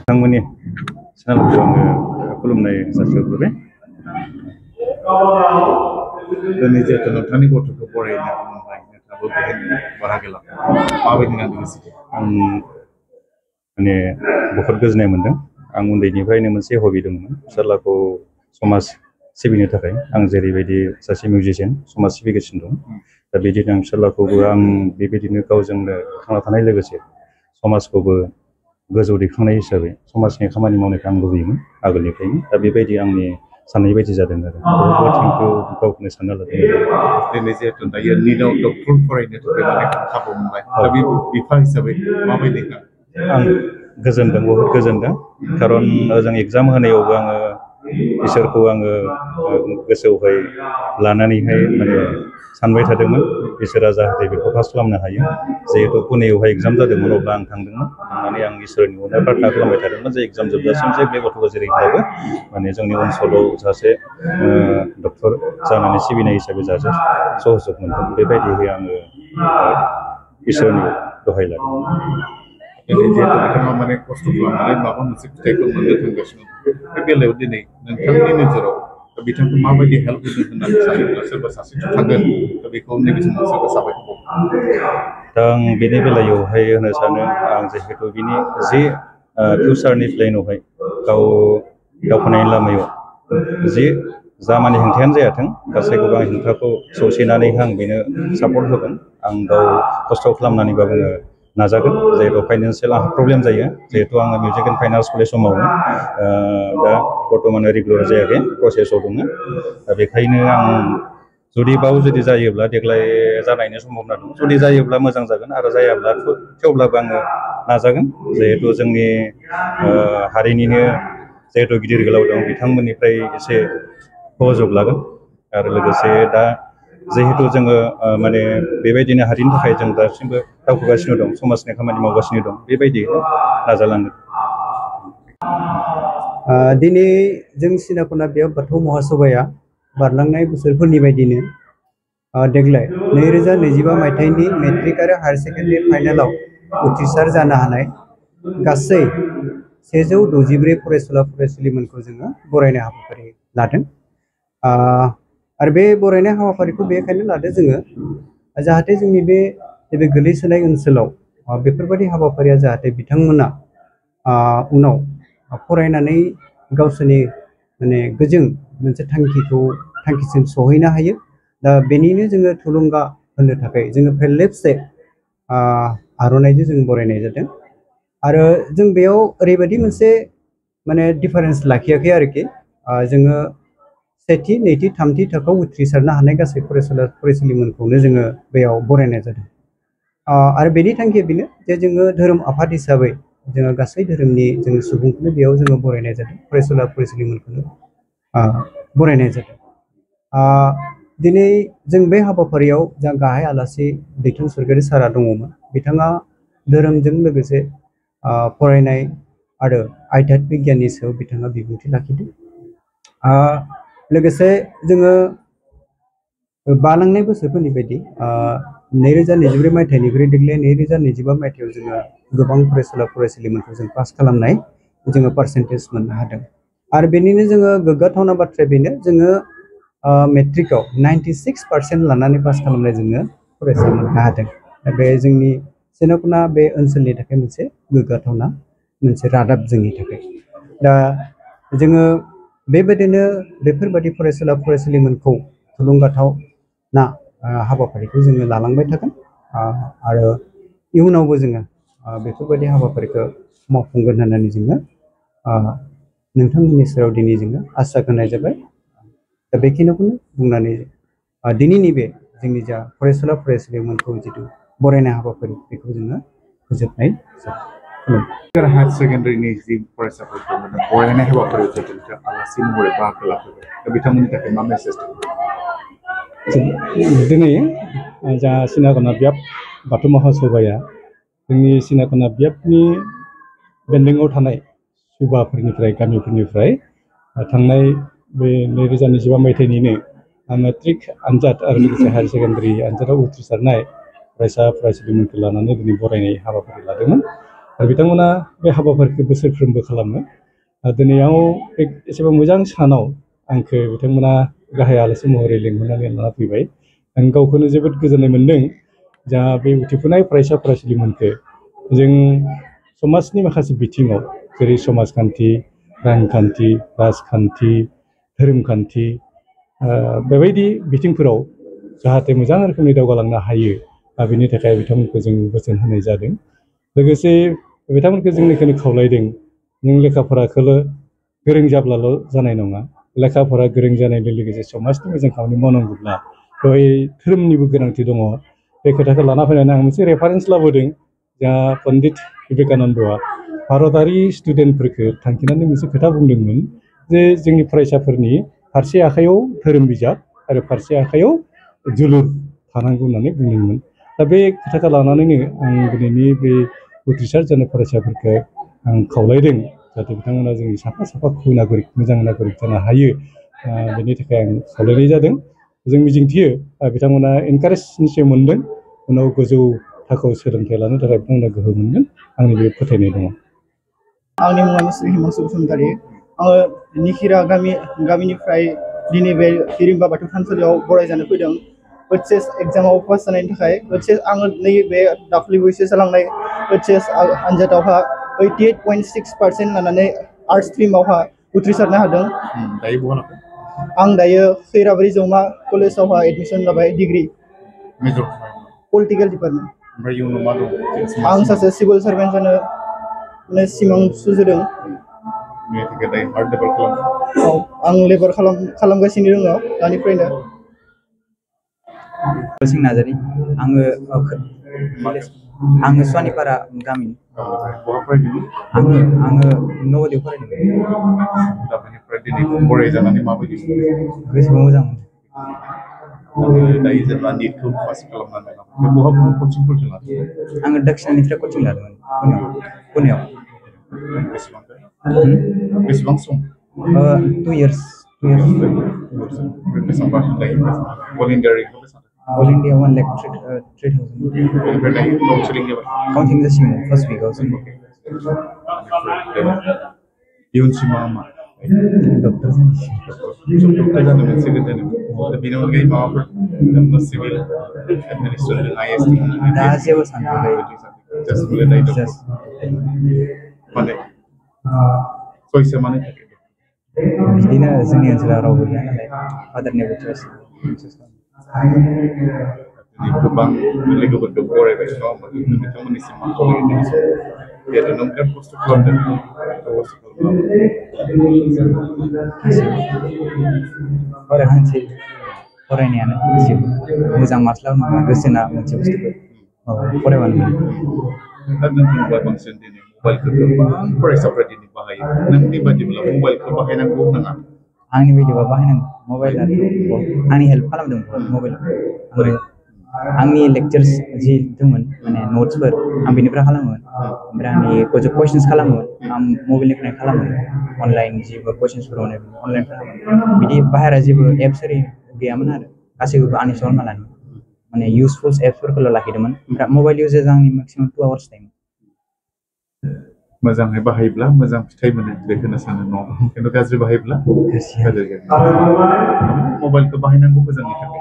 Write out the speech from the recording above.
बिथांमोननि चेनेलखौ आङो खुलुमनाय जासिहरबाय। दिनै जिहेतु नोंथांनि गथ'खौ फरायनो मोनबाय, नोंथाङाबो बेहाय बाहागो लाबाय, माबायदि नांदों गोसोखौ? आं माने बहुद गोजोननाय मोन्दों। आं उन्दैनिफ्रायनो मोनसे हबि दंमोन, फिसाज्लाखौ समाज सिबिनो थाखाय। आं जेरैबायदि सासे मिउजिशियान समाज सिबिगासिनो दं, दा बिदिनो आं फिसाज्लाखौबो आं बेबायदिनो गावजोंनो थांना थानाय लोगोसे समाजखौबो गोजौ दैखांनाय हिसाबै समाजनि खामानि मावनायखौ आं लुबैयोमोन आगोलनिफ्रायनो। दा बेबायदि आंनि साननाय बायदि जादों आरो बहुत थेंकिउ गावखौनो सानना लादों। दिनै जिहेतु दायो निटआव डक्टर फरायनो थाखाय माने खाबु मोनबाय, दा बे बिफा हिसाबै माबायदि? आं गोजोनदों, बहुत गोजोनदों। खारन ओजों एग्जाम होनायावबो आङो इसोरखौ आङो गोसोआवहाय लानानैहाय माने सानबाय थादोंमोन, इसोरा जाहाथे बेखौ पास खालामनो हायो। जिहेतु पुनेयावहाय एग्जाम जादोंमोन, अब्ला आं थांदोंमोन। थांनानै आं इसोरनि अननायाव प्रार्थना खालामबाय थादोंमोन जे एग्जाम जोबजासिम जे बे गथ'खौ जेरैब्लाबो माने जोंनि ओनसोलाव सासे डक्टर जानानै सिबिनाय हिसाबै सासे सहजुग मोनगोन, बेबायदिहै आङो इसोरनि दहाय लादों। दिनै जिहेतु बिथाङा माने खस्थ' खालामनानै माबा मोनसे फिथाइखौ मोननो थांगासिनो दं, बे बेलायाव दिनै नोंथांनि नोजोराव बिथांखौ माबायदि हेल्प होनो होननानै सानोब्ला सोरबा सासे थागोन, दा बेखौ नैबे समाव सोरबा साबायखर बावो? दा आं बेनि बेलायावहाय होनो सानो, आं जिहेतु बिनि जि फिउचारनि प्लेनावहाय गाव दावखोनायनि लामायाव जि जा माने हेंथायानो जायाथों, गासैखौबो आं हेंथाखौ सौसिनानै आं बेनो सापर्ट होगोन। आं गाव खस्थ' खालामनानैबाबो नाजागोन। जिहेतु फाइनान्सियेल आंहा प्रब्लेम जायो, जिहेतु आङो मिउजिक एन्ड फाइन आर्ट्स कलेजाव मावो, दा बर्थमान रेगुलार जायाखै, प्रसेसआव दङ। दा बेखायनो आं जुदि जायोब्ला देग्लाय जानायनि सम्भावना दं। जुदि जायोब्ला मोजां जागोन, आरो जायाब्ला थेवब्लाबो आङो नाजागोन। जिहेतु जोंनि हारिनिनो जिहेतु गिदिर गोलाव दं, बिथांमोननिफ्राय एसे सहयोग लागोन। आरो लोगोसे दा जिहेतु जोङो माने बेबायदिनो हारिनि थाखाय जों दासिमबो दावखोगासिनो दं, समाजनि खामानि मावगासिनो दं, बेबायदि नाजालांगोन। दिनै जों सिनाखना बेयाव बाथौ महासभाया बारलांनाय बोसोरफोरनि बायदिनो देग्लाय 2025 मायथाइनि मेट्रिक आरो हायार सेकेन्डारि फाइनालाव उथ्रिसार जानो हानाय गासै 164 फरायसुला फरायसुलिमोनखौ जोङो बरायनाय हाबाफारि लादों। आरो बे बरायनाय हाबाफारिखौ बेखायनो लादों जोङो, जाहाथे जोंनि बे गोलैसोनाय ओनसोलाव बेफोरबायदि हाबाफारिया जाहाथे बिथांमोना उनाव फरायनानै गावसोरनि माने गोजों मोनसे थांखिसिम सहैनो हायो। दा बेनिनो जोङो थुलुंगा होनो थाखाय जोङो फेरलेबसे आर'नाइजों जों बरायनाय जादों। आरो जों बेयाव ओरैबायदि मोनसे माने डिफारेन्स लाखियाखै आरोखि, जोङो सेथि नैथि थामथि थाखोआव उथ्रिसारनो हानाय गासै फरायसुला फरायसुलिमोनखौनो जोङो बेयाव बरायनाय जादों। आरो बेनि थांखिया बेनो जे जोङो धोरोम आफाद हिसाबै जोङो गासै धोरोमनि जोङो सुबुंखौनो बेयाव जोङो बरायनाय जादों, फरायसुला फरायसुलिमोनखौनो बरायनाय जादों। दिनै जों बे हाबाफारियाव जा गाहाय आलासि दैथुन सरगयारि सारा दङमोन, बिथाङा धोरोमजों लोगोसे फरायनाय आरो आध्यात्मिक गियाननि सायाव बिथाङा बिबुंथि लाखिदों। लोगोसे जोङो बालांनाय बोसोरफोरनि बायदि 2024 मायथाइनिफ्राय देग्लाय 2025 मायथाइयाव जोङो गोबां फरायसुला फरायसुलिमोनखौ जों पास खालामनाय जोङो पार्सेन्टेज मोननो हादों। आरो बेनिनो जोङो गोग्गाथावना बाथ्राया बेनो, जोङो मेट्रिकआव 96% लानानै पास खालामनाय जोङो फरायसा मोननो हादों। दा बे जोंनि सिनाखना बे ओनसोलनि थाखाय मोनसे गोग्गाथावना मोनसे रादाब जोंनि थाखाय। दा जोङो बेबायदिनो बेफोरबायदि फरायसुला फरायसुलिमोनखौ थुलुंगाथावना हाबाफारिखौ जोङो लालांबाय थागोन। आरो इयुनावबो जोङो बेफोरबायदि हाबाफारिखौ मावफुंगोन होननानै जोङो नोंथांमोननि सेराव दिनै जोङो आसा होनाय जाबाय। दा बेखिनिखौनो बुंनानै दिनैनि बे जोंनि जा फरायसुला फरायसुलिमोनखौ जिथु बरायनाय हाबाफारि बेखौ जोङो फोजोबनाय जाबाय। हायार सेकेन्डारिनि जि फरायसाफोरखौ बरायनाय हाबाफारियाव जिहेतु आलासि महरै बाहागो लाफैबाय, दा बिथांमोननि थाखाय मा मेसेज दं? दिनै जा सिनाखना बियाब बाथौ महासभाया जोंनि सिनाखना बियाबनि बेन्दोंआव थानाय सुबाफोरनिफ्राय गामिफोरनिफ्राय थांनाय बे 2025 मायथाइनिनो मेट्रिक आनजाद आरो लोगोसे हायार सेकेन्डारि आनजादाव उथ्रिसारनाय फरायसा फरायसुलिमोनखौ लानानै दिनै बरायनाय हाबाफारि लादोंमोन। आरो बिथांमोना बे हाबाफारिखौ बोसोरफ्रोमबो खालामो। दिनैयाव बे एसेबां मोजां सानाव आंखौ बिथांमोना गाहाय आलासि महरै लिंहरनानै लाना फैबाय। आं गावखौनो जोबोद गोजोननाय मोन्दों जा बे उथ्रिफुनाय फरायसा फरायसुलिमोनखौ जों समाजनि माखासे बिथिङाव जेरै समाजखान्थि, रांखान्थि, राजखान्थि, धोरोमखान्थि बेबायदि बिथिंफोराव जाहाथे मोजां रोखोमनि दावगालांनो हायो बेनि थाखाय बिथांमोनखौ जों बोसोन होनाय जादों। लोगोसे बिथांमोनखौ जोंनिखौनो खावलायदों नों लेखा फराखौल' गोरों जाब्लाल' जानाय नङा, लेखा फरा गोरों जानायजों लोगोसे समाजनि मोजां खामानि मावनांगौब्ला बेवहाय धोरोमनिबो गोनांथि दङ। बे खोथाखौ लाना फैनानै आं मोनसे रेफारेन्स लाबोदों जा पन्डित बिवेकानन्दआ भारतारि स्टुडेन्टफोरखौ थांखिनानै मोनसे खोथा बुंदोंमोन जे जोंनि फरायसाफोरनि फारसे आखायाव धोरोम बिजाब आरो फारसे आखायाव जोलुर थानांगौ होननानै बुंदोंमोन। दा बे खोथाखौ लानानैनो आं दिनैनि बे उथ्रिसार जानाय फरायसाफोरखौ आं खावलायदों जाहाथे बिथांमोना जोंनि साफा साफा नागरिक मोजां नागरिक जानो हायो। बेनि थाखाय आं खावलायनाय जादों। जों मिजिंथियो बिथांमोना एनकारेज निश्चय मोन्दों, उनाव गोजौ थाखोआव सोलोंथाइ लानो थाखाय बिथांमोना गोहो मोनगोन आंनि बे फोथायनाय दङ। आंनि मुङा मुस्रि हिमांशु बसुमतारी। आङो निखिरा गामिनिफ्राय दिनै बे हिरिम्बा बाथौ थानसालियाव बरायजानो फैदों OHS एग्जामाव पास जानायनि थाखाय। आङो नैबे दाख्लैबावैसो जालांनाय OHS आनजादावहा 88.6% लानानै आर्ट्स स्ट्रिमावहा उथ्रिसारनो हादों। दायो बहा लाखो? आं दायो खैराबारि जौमा कलेजावहा एडमिसन लाबाय डिग्री मेजर पलिटिकेल डिपार्टमेन्ट। ओमफ्राय इयुनाव मा दं? आं सासे सिभिल सार्भेन्ट जानो सिमां सुजुदों। बेनि थाखाय दायो हार्ड लेबार खालामो। औ, आं लेबार खालामगासिनो दङ दानिफ्रायनो। सिं नार्जारी। आङो सुवानिपारा गामिनि। बहा फरायदों? आङो नवोदयाव फरायदों। दा बेनिफ्राय दिनै बरायजानानै माबायदि गोसोखौ मोजां मोनो। दायो जेनेबा निटखौ पास खालामनानै बहा कचिंफोरजों लादों? आङो दक्षिणानिफ्राय कचिं लादोंमोन पुनेयाव। बेसेबां सम? 2 years। बेसेबां दायो अल इन्डिया रेंकआव बेसेबां? All India 1,03,000। बेनिफ्राय दायो काउन्सिलिं जाबाय? काउन्टिं जासिगोन फार्स्ट विकआव। इयुन सिमाङा मा? डक्टर जानोसै। डक्टर जानो मोनसे गोजोन। बेनि अनगायै माबाफोर सिभिल एडमिनिस्ट्रेसन IAS दा जेबो सानथ'वाखै। माने चयसा माने थाखाय बिदिनो जोंनि ओनसोलाव रावबो गैया नालाय फादारनिबो चयस। गोबां लोगोफोरखौ बरायबाय नङा होमबा? बिथांमोननिसिम मा खावलायनो सानो? जिहेतु नों बिराद खस्थ' खालामदों, फरायहांसै फरायनायानो गासिबो मोजां मार्क्स लाबोनो गोसोना मोनसे बुस्थुखौ फरायबानो मोनो। दा नोंथांबा बांसिन दिनै मबाइलखौ गोबां फरायसाफ्रा दिनै बाहायो। नोंनि बादिब्ला मबाइलखौ बाहायनांगौ नाङा? आंनि बायदिबा बाहायनांगौ। मबाइलाथ' आंनि हेल्प खालामदों मबाइलाव। आंनि लेक्चार्स जि दंमोन माने नट्सफोर आं बेनिफ्राय खालामोमोन। ओमफ्राय आंनि कुइसन्स खालामोमोन आं मबाइलनिफ्राय खालामोमोन। अनलाइन जेबो कुइसन्सफोर मोनो अनलाइन खालामोमोन। बिदि बाहेरा जेबो एप्स ओरै गैयामोन आरो गासैखौबो आं इनस्टल खालामना लादोंमोन। माने इउजफुल एप्सफोरखौल' लाखिदोंमोन। ओमफ्राय मबाइल इउजेज आंनि मेक्सिमाम 2 hours थायोमोन। मोजाङै बाहायोब्ला मोजां फिथाइ मोनो बेखौनो सानो नङा? खिन्थु गाज्रि बाहायोब्ला गाज्रि जायो। मबाइलखौ बाहायनांगौ मोजांनि थाखाय।